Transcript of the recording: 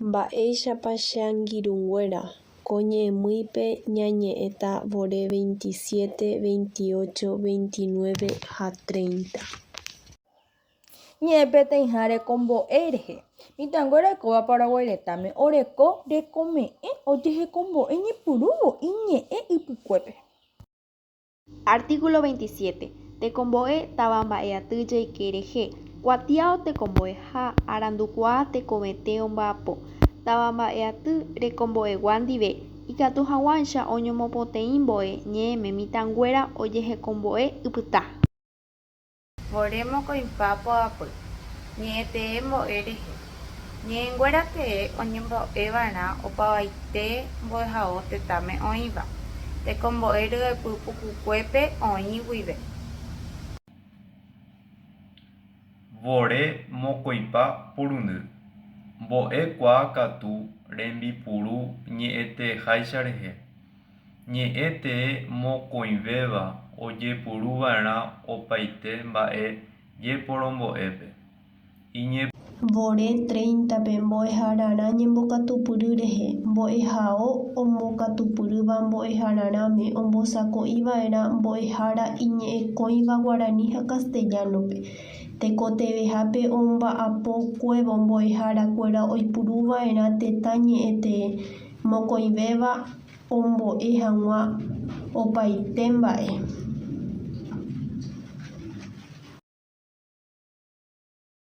Mba'éichapa che angirũnguéra, ko ñe'ẽmýipe ñañe'ẽta vore veintisiete, veintiocho, veintinueve ha treinta. Ñe'ẽ peteĩha rekombo'e rehe. Mitãnguéra oikóva Paraguái retãme oreko rekome'ẽ ojehekombo'e ñepyrũvo iñe'ẽ ypykuépe. Artículo 27. Tekombo'e táva mba'e'aty jeike rehe, kuatia otekombo'eha arandukuaa tekovẽte omba'apo, táva mba'e'aty rekombo'egua ndive, ikatu haguãicha oñomopoteĩ mbo'e ñe'ẽme mitãnguéra ojehekombo'e ypyta. Vore mokõipa poapy, ñe'ẽ tee mbo'e rehe. Ñe'ẽnguéra tee oñembo'eva'erã opavaite mbo'ehao tetãme oĩva, tekombo'e ryepy pukukuépe oĩ guive. Vore mokõipa porundy, mbo'ekuaa katu rembipuru ñe'ẽteeháicha rehe. Ñe'ẽ tee mokõivéva ojepuruva'erã opaite mba'e jeporombo'épe. Iñe. Vore treinta-pe mbo'ehararã ñembokatupyry rehe, mbo'ehao ombokatupyrýva mbo'ehararãme ombosako'iva'erã mbo'ehára iñe'ẽkõiva guarani ha castellano-pe. Tekotevẽhápe omba'apokuévo mbo'eharakuéra oipuruva'erã tetã ñe'ẽ tee mokõivéva ombo'e hag̃ua opaite mba'e.